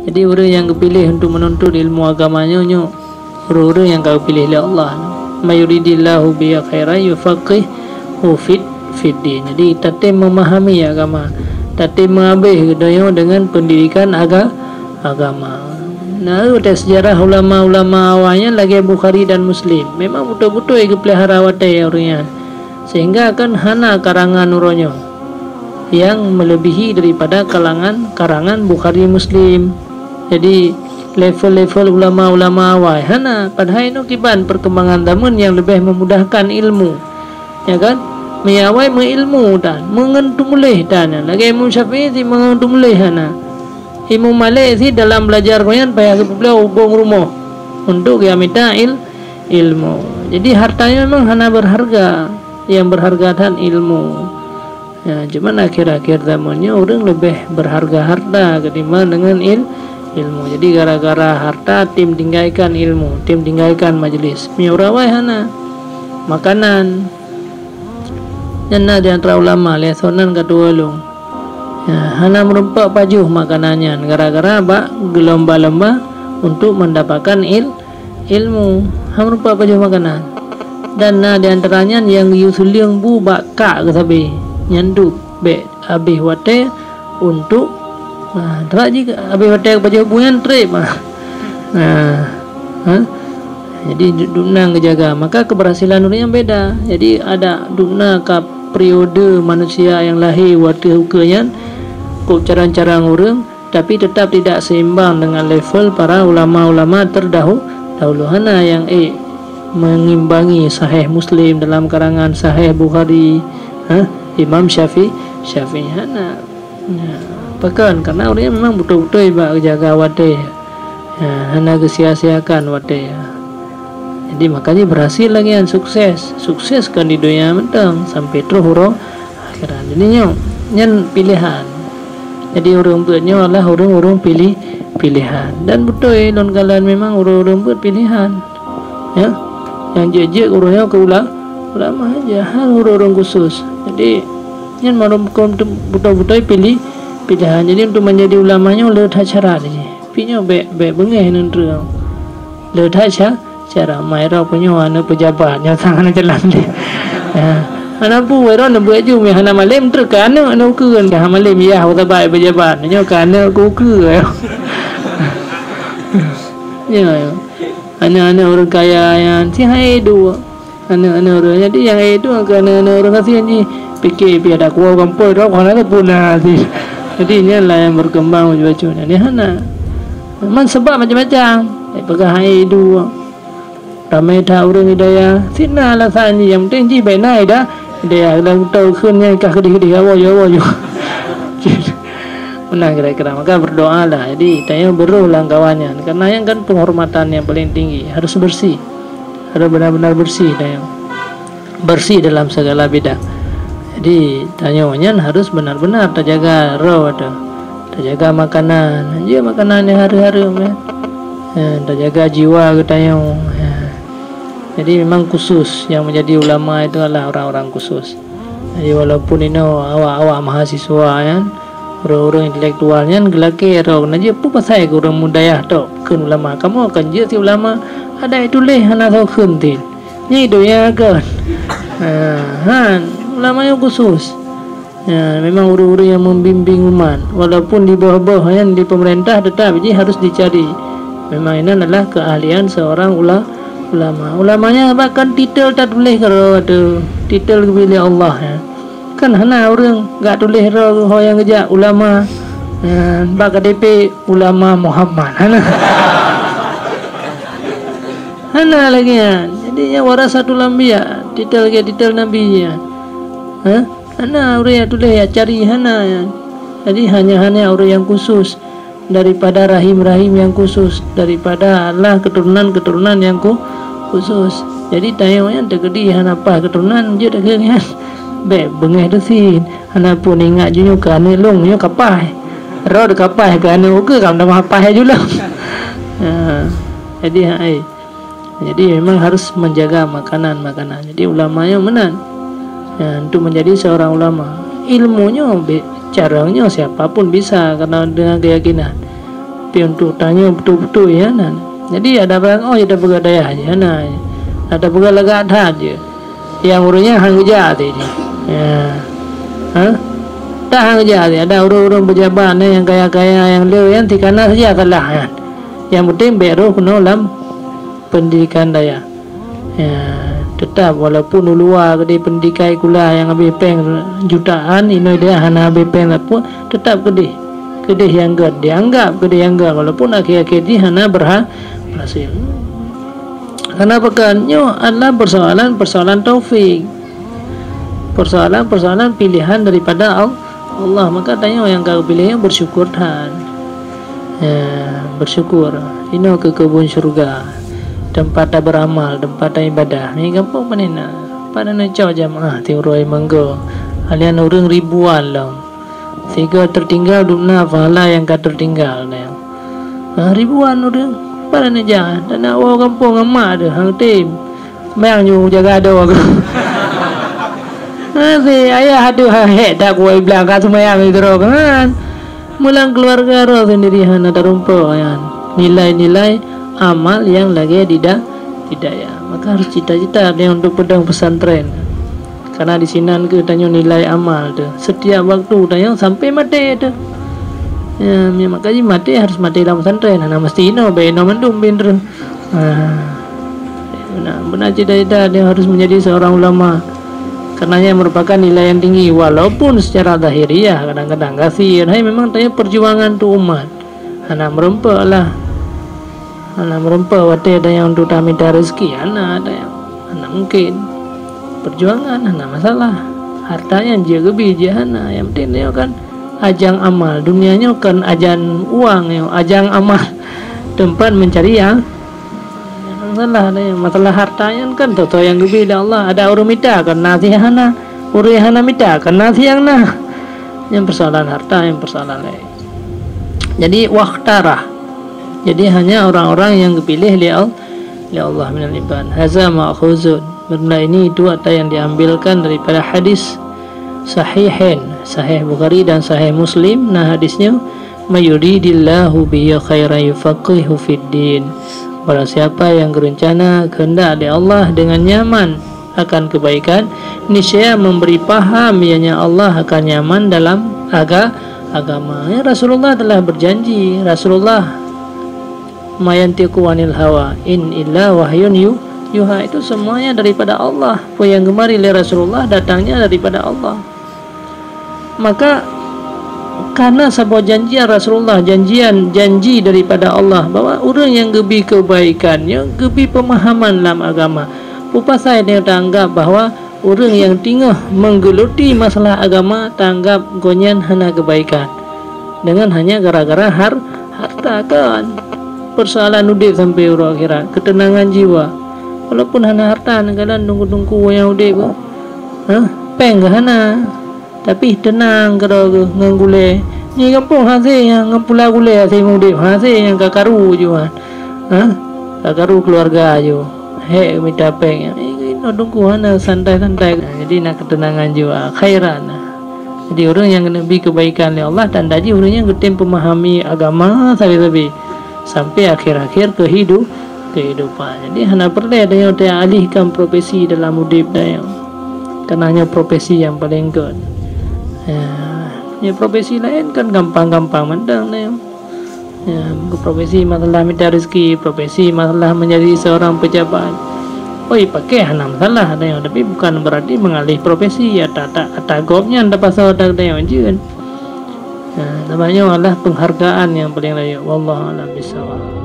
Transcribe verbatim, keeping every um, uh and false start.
Jadi ureuëng nyang geupiléh untuk meununtut ilmu agama nyoe, nyoe ureuëng-ureuëng nyang ka geupiléh lé Allah. "May yuridillahu bihi khairan yufaqqihhu fid, fid din." Jadi tatem memahami agama, tatem meuhabéh geutanyoe dengan pendidikan aga-, agama. Nah, watée sejarah ulama-ulama awai nyan lagée Bukhari dan Muslim. Memang beutôi-beutôi geupeulihara watée ureuëng nyan. Sehingga kan hana karangan uroe nyoe nyang melebihi daripada kalangan, karangan Bukhari Muslim. Jadi level-level ulama-ulama awai hana, padahai nyoe kiban perkembangan zaman yang lebih memudahkan ilmu. Ya kan? Meunyo awai meuilmu tan, meungon teumuléh tan, lagée Imam Syafi'i si meungon teumuléh hana. Imam Malik si dalam belajar gobnyan payah geupeubuet ubong rumoh untuk geumita il-, ilmu. Jadi harta nyoe memang hana berharga. Yang berharga tan ilmu. Ya, cuman akhir-akhir zaman nyoe ureuëng leubeh berharga harta ketimbang dengan il-, ilmu. Jadi gara-gara harta tem tinggalkan ilmu, tem tinggalkan majlis. Meunyo ureuëng awai hana. Makanan. Nyan na di antara ulama lé sonan ka tuwoe lôn. Ya, hana meureumpok pajoh makanan nyan gara-gara bak geulomba-lomba untuk mendapatkan il-, ilmu. Hana meureumpok pajoh makanan. Dan na di antara nyan nyang geuyue suleung bu bak kak geusabe. Nyan dub bék habéh watée untuk, nah, terak jih habéh watée pajoh bu nyan treb. Nah, ha? Jadi du-, dubna geujaga, maka keberhasilan ureuëng nyan beda. Jadi ada dubna ka periode manusia nyang lahé watée ukeue nyan, kok carang-carang ureuëng, tapi tetap tidak seimbang dengan level para ulama-ulama terdahu-, dahulu. Hana nyang ék mengimbangi Sahih Muslim dalam karangan Sahih Bukhari, ha? Imam Syafi-, Syafi'i hana. Ya, pakon? Karena ureuëng memang beutôi-beutôi bak jaga watée. Ya, hana geusia-siakan watée. Jadi makanya berhasil lagi nyan, sukses. Sukses kan di dunia mantong sampai troh uroe akhirat. Jadi nyoe nyan pilihan. Jadi ureuëng beuet nyoe adalah ureuëng-ureuëng pilih, pilihan. Dan beutôi lôn kalon memang ureuëng-ureuëng beuet pilihan. Ya. Nyang jeuet-jeuet ureuëng nyoe keu ula-, ulama saja, hana ureuëng-ureuëng khusus. Jadi nyan mandum beutôi-beutôi pilih, pilihan. Jadi untuk menjadi ulama nyoe le that syarat jih. Pi nyoe bék, bék beungéh neutreun. Le that sya-, syarat mai roh pu nyoe aneuk pejabat nyoe sang hana jalan lé. Ya. Hana bu wai roh neubuet ju meuh hana malém treuk keu aneuk, aneuk ukeue kan hana malém yah sabai pejabat. Nyoe keu aneuk keu ukeue. Ya, ya. Aneuk-aneuk ureuëng kaya nyan si hai duek. Aneuk-aneuk ureuëng, jadi nyang ék tu keu aneuk-aneuk ureuëng gasien jih. Pike pih ada kuwoe gampôi droe hana teupuna jih. Jadi nyan lah nyang berkembang baju-baju nyan. Nyan hana. Man sabab macam-macam. Eh, peugah hai du. Ramai that ureuëng hidayah. Sina alasan jih, yang penting jih baik na hidayah. Hidayah dalam tahu kheun nyan kah keudeh-keudeh awak yo, awak yo. Menang kira-kira. Maka berdoalah. Jadi tanya beruh lah kawan nyan. Karena yang kan penghormatan yang paling tinggi harus bersih. Harus benar-benar bersih tanyong. Bersih dalam segala bidang. Jadi tanyong nyan harus benar-benar tajaga roh tu. Tajaga makanan. Ya, makanan yang hari-hari ya. Ya, tajaga jiwa ke tanyong. Ya. Jadi memang khusus yang menjadi ulama itu adalah orang-orang khusus. Jadi walaupun inoe awak-awak mahasiswa nyan, ureuëng-ureuëng intelektual nyan geulakée droe na jeuet peue pasai keu ureuëng mudayah tok kheun ulama. Kamoe kan jeuet si ulama, adak tuléh hana soe kheun tin. Nyan donya kan. Ha, han, ulama nyang khusus. Ya, memang ureuëng-ureuëng yang membimbing umat. Walaupun di bawah-bawah nyan di pemerintah tetap jih harus dicari. Memang inan adalah keahlian seorang ula-, ulama. Ulamanya bahkan titel tatuléh keudroe tu. Titel geubri lé Allah ya. Kan hana ureuëng gak tuléh droe ho nyang geujak ulama. Ha, bak K T P ulama Muhammad. Hana. Hana lagi nyan. Jadi nyan warasatul anbiya, titel lagi titel nabi nyan. Ha? Hana ureuëng nyang tuléh nyang cari hana nyan. Jadi hanya-hanya ureuëng nyang khusus daripada rahim-rahim nyang khusus, daripada Allah keturunan-keturunan nyang khu-, khusus. Jadi tanyong nyan teukeudi hana paih keturunan jeuet lagée nyan. Bék beungéh teusin. Hana pun ingat ju nyoe keu aneuk lôn nyoe ka paih. Rot ka paih keu aneuk ukeue ka meutamah paih ju lom. Ha. Jadi hai. Jadi memang harus menjaga makanan-makanan. Jadi ulama nyoe meunan. Ya, untuk menjadi seorang ulama, ilmu nyoe be-, carong nyoe siapa pun bisa karena dengan keyakinan. Tapi untuk tanyoe beutôi-beutôi, ya, na. Jadi, ada barang, oh, ya, tapeugah dayah je, na. Ada peugah lagak that je. Nyang ureuëng nyan han geujak até jih. Ya. Ha? Tak han geujak até. Ada ureuëng-ureuëng pejabat, na, nyang kaya-kaya, nyang le, nyang tikana saja salah, ya. Nyang penting bèk roh keunoe lam pendidikan dayah. Ya, tetap walaupun u luwa keudeh pendidikan sikula nyang habéh péng jutaan, inoe deh hana habéh péng sapeue, tetap keudeh. Keudeh nyang gèt, dianggap keudeh nyang gèt, walaupun akhé-akhé jih hana berha-, berhasil. Karena peue kan? Nyoe adalah persoalan-persoalan taufik. Persoalan-persoalan pilihan daripada Al-, Allah. Maka tanyoe nyang ka geupiléh nyan bersyukur that. Ya, bersyukur. Inoe keu keubun syeuruga. Teumpat taberamal, teumpat taibadah. Nyan gampông pane na. Pane na cok jamaah tiep uroe minggu. Alian ureuëng ribuan lom. Sigoe teutinggai dum na pahala nyang ka teutinggai nyan. Ha, ribuan ureuëng. Pane na jak. Dan nak woe gampông ngon mak teuh, han tem. Seumayang nyoe jaga adoe. Ha, si ayah adoe, ha, hék that kuwoe blang ka seumayang sidroe kan. Meulang keuluwarga droe sendiri hana tarumpok nyan. Nilai-nilai amal nyang lagèe dida-, didaya. Maka harus cita-cita dia untuk peudong pesantren. Karena di sinan keuh tanyoe nilai amal teuh. Setiap waktu tanyoe sampai maté teuh. Ya, maka jih maté harus maté lam pesantren. Hana meusti inoe, bèk inoe mandum bin teuh. Ah, beuna, beuna cita-cita dia harus menjadi seorang ulama. Karena nyan merupakan nilai yang tinggi, walaupun secara zahiriah kadang-kadang gasien. Hai, memang tanyoe perjuangan untuk umat. Hana meureumpok lah. Hana meureumpok watèe tanyoe untuk tamita rezeki, hana tanyoe. Hana mungkin. Perjuangan hana masalah. Harta nyan jeuet geubi, jeuet hana. Nyang penting tanyoe kan ajang amal. Dunia nyoe kan ajang uang nyoe, ajang amal. Teumpat mencari yang Masalah ni, masalah harta nyan kan teuh-teuh nyang geubi lé Allah. Ada ureuëng mita kan na si nyang hana, ureuëng nyang hana mita kan na si nyang na. Nyan persoalan harta, nyan persoalan laén. Jadi, wakhtarah. Jadi, hanya orang-orang yang geupiléh lé Al-, lé Allah minal ibad. Haza ma'khuzun. Benda ini itu ata yang diambilkan daripada hadis sahihain, Sahih Bukhari dan Sahih Muslim. Nah, hadisnya, "May yuridillahu bihi khairan yufaqqihhu fid din." Barang siapa yang geurencana kehendak lé Allah dengan nyaman akan kebaikan, niscaya memberi paham ianya Allah akan nyaman dalam aga-, agama. Ya, Rasulullah telah berjanji. Rasulullah, "Ma yantiqu anil hawa, in illa wahyun yu-, yuha." Itu semuanya daripada Allah. Apa yang geumari lé Rasulullah datangnya daripada Allah. Maka, kana saboh janjian Rasulullah, janjian, janji daripada Allah, bahwa ureuëng nyang geubi keubaikan nyoe geubi peumahaman lam agama. Peue pasai tanyoe taanggab bahwa ureuëng nyang teungoh menggeluti masalah agama taanggab gobnyan hana keubaikan? Dengan hanya gara-gara har-, harta kan? Persoalan udép sampai uroe akhirat, keuteunangan jiwa. Walaupun hana harta, neukalon teungku-teungku nyang udép, hah? Péng ka hana. Tapi teunang keudroe geuh ngon gulèe. Nyoe gampông hase nyang ngon pula gulèe hase udép, hase nyang ka karu ju nyan. Ha? Ka karu keuluwarga ju. Hék mita péng. Eh, inoe teungku hana santai-santai. Jadi na keuteunangan jiwa, khairan. Jadi ureuëng nyang geuneuk bi keubaikan lé Allah, tanda jih ureuëng nyan geutem peumahami agama sabe-sabe sampai akhir-akhir kehidup-, kehidupan. Jadi hana peureulèe tanyoe teualihkan profesi dalam udép tanyoe. Karena nyoe profesi nyang paleng gèt. Ya, nyoe profesi laén kan gampang-gampang mantong nyoe. Ya, profesi masalah mita rezeki, profesi masalah menjadi seorang pejabat. Oi, pakai hana masalah nyoe, tapi bukan berarti mengalih profesi. Ya, tak, tak, tak gobnyan tapasoe tak nyoe jeuet. Ya, namanya adalah penghargaan yang paling layak. Wallahu a'lam bishawab.